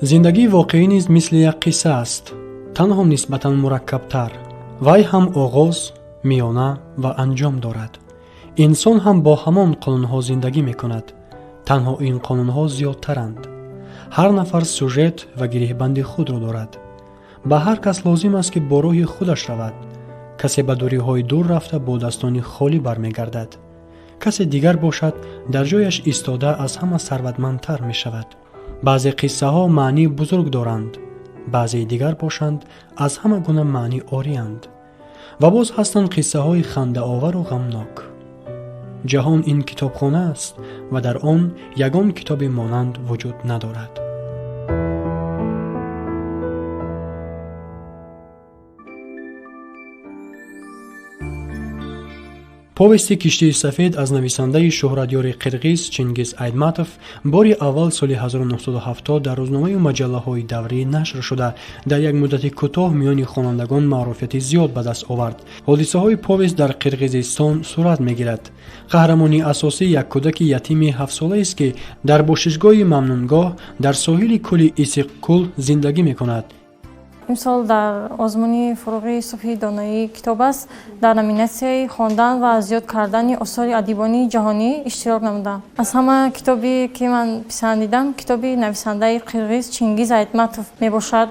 Зиндагии воқеӣ низ мисли як қисса аст, танҳо нисбатан мураккабтар. Вай ҳам оғоз, миёна ва анҷом дорад. Инсон ҳам бо ҳамон қонунҳо зиндагӣ мекунад, танҳо ин қонунҳо зиёдтаранд. Ҳар нафар сюжет ва гиреҳбанди худро дорад. Ба ҳар кас лозим аст, ки бо роҳи худаш равад. Касе ба дуриҳои дур рафта бо дастони холӣ бармегардад. Касе дигар бошад, дар ҷояш истода аз ҳама сарватмандтар мешавад. Баъзе қиссаҳо маънии бузург доранд, баъзеи дигар бошанд, аз ҳама гуна маънӣ ориянд. Ва боз ҳастанд қиссаҳои хандаовару ғамнок. Ҷаҳон ин китобхона аст ва дар он ягон китоби монанд вуҷуд надорад. Повести «Киштии сафед» аз нависандаи шӯҳратёри қирғиз Чингиз Айтматов бори аввал соли 1970 дар рӯзномаю маҷаллаҳои даврӣ нашр шуда, дар як муддати кӯтоҳ миёни хонандагон маъруфияти зиёд ба даст овард. Ҳодисаҳои повест дар Қирғизистон сурат мегирад. Қаҳрамони асосӣ як кӯдаки ятими ҳафтсолаест, ки дар бошишгоҳи мамнунгоҳ дар соҳили кӯли Исиқкул зиндагӣ мекунад. Имсол дар озмуни «Фуруғи субҳи доноӣ китоб аст» дар номинатсияи хондан ва зиёд кардани осори адибонии ҷаҳонӣ иштирок намудам. Аз ҳама китобе ки ман писандидам, китоби нависандаи қирғиз Чингиз Айтматов мебошад,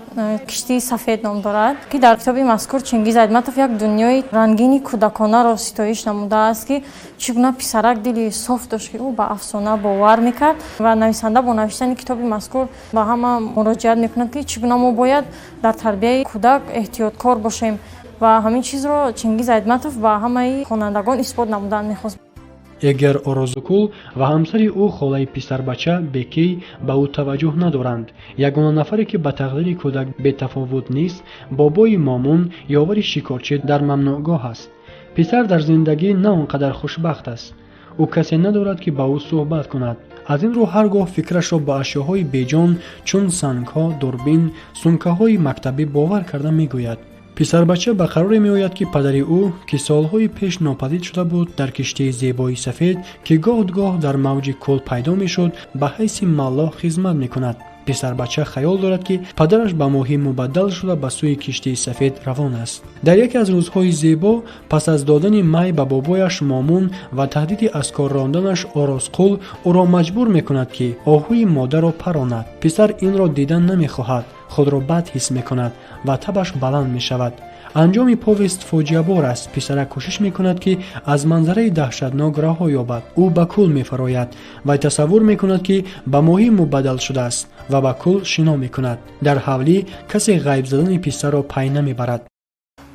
«Киштии сафед» ном дорад, ки дар китоби мазкур Чингиз Айтматов як дунёи рангини кӯдаконаро ситоиш намудааст, ки чӣ гуна писарак дили соф дошт, ки ӯ ба афсона бовар мекард. Ва нависанда бо навиштани китоби мазкур ба ҳама муроҷиат мекунад, ки чӣ гуна мо бояд дар тарбияи кӯдак эҳтиёткор бошем, ва ҳамин чизро Чингиз Айтматов ба ҳамаи хонандагон исбот намудан мехост. Эгер Орозукул ва ҳамсари ӯ, холаи писарбача Бекей, ба ӯ таваҷҷӯҳ надоранд. Ягона нафаре, ки ба тақдири кӯдак бетафовут нест, бобои Момун, ёвари шикорчӣ дар мамнӯъгоҳ аст. Писар дар зиндагӣ на он қадар хушбахт аст. Ӯ касе надорад, ки ба ӯ суҳбат кунад. Аз ин рӯ ҳар гоҳ фикрашро ба ашёҳои беҷон, чун сангҳо, дурбин, сумкаҳои мактабӣ бовар карда мегӯяд. Писарбача ба қароре меояд, ки падари ӯ, ки солҳои пеш нопадид шуда буд, дар киштии зебои сафед, ки гоҳ-гоҳ дар мавҷи кӯл пайдо мешуд, ба ҳайси маллоҳ хизмат мекунад. Писарбача хаёл дорад, ки падараш ба моҳӣ мубаддал шуда, ба сӯи киштии сафед равон аст. Дар яке аз рӯзҳои зебо, пас аз додани май ба бобояш Момун ва таҳдиди аз кор ронданаш, Орозқул ӯро маҷбур мекунад, ки оҳуи модарро паронад. Писар инро дидан намехоҳад, худро бад ҳис мекунад ва табаш баланд мешавад. Анҷоми повест фоҷиабор аст. Писарак кӯшиш мекунад, ки аз манзараи даҳшатнок раҳо ёбад. Ӯ ба кӯл мефарояд ва тасаввур мекунад, ки ба моҳӣ мубаддал шудааст ва ба кӯл шино мекунад. Дар ҳавлӣ касе ғайб задани писарро пай намебарад.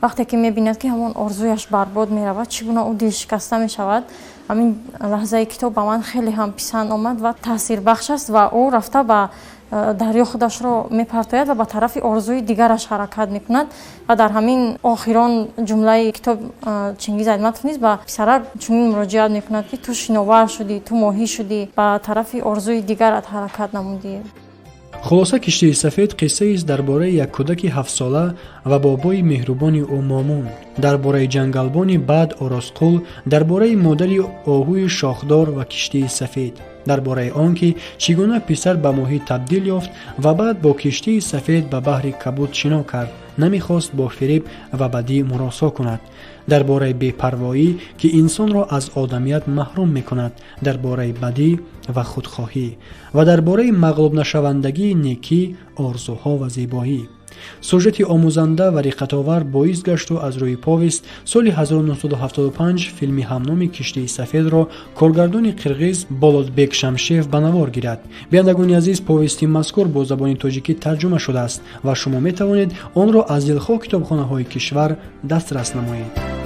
Вақте ки мебинад, ки ҳамон орзуяш барбод меравад, чӣ гуна ӯ дилшикаста мешавад, ҳамин лаҳзаи китоб ба ман хеле ҳам писанд омад ва таъсирбахш аст. Ва ӯ рафта ба дарё худашро мепартояд ва ба тарафи орзуи дигараш ҳаракат мекунад. Ва дар ҳамин охирон ҷумлаи китоб Чингиз Айтматов низ ба писарак чунин муроҷиат мекунад, ки ту шиновар шудӣ, ту моҳӣ шудӣ, ба тарафи орзуи дигарат ҳаракат намудӣ. Хулоса, «Киштии сафед» қиссаест дар бораи як кӯдаки ҳафтсола ва бобои меҳрубони ӯ Момун, дар бораи ҷангалбони бад Орозқул, дар бораи модари оҳуи шохдор ва киштии сафед, дар бораи он ки чӣ гуна писар ба моҳӣ табдил ёфт ва баъд бо киштии сафед ба баҳри кабуд шино кард, намехост бо фиреб ва бадӣ муросо кунад, дар бораи бепарвоӣ, ки инсонро аз одамият маҳрум мекунад, дар бораи бадӣ ва худхоҳӣ ва дар бораи мағлубнашавандагии некӣ, орзуҳо ва зебоӣ. Сюжети омӯзанда ва риққатовар боис гашту аз рӯи повест соли 1975 филми ҳамноми «Киштии сафедро» коргардони қирғиз Болотбек Шамшиев ба навор гирад. Бинандагони азиз, повести мазкур бо забони тоҷикӣ тарҷума шудааст ва шумо метавонед онро аз дилхоҳ китобхонаҳои кишвар дастрас намоед.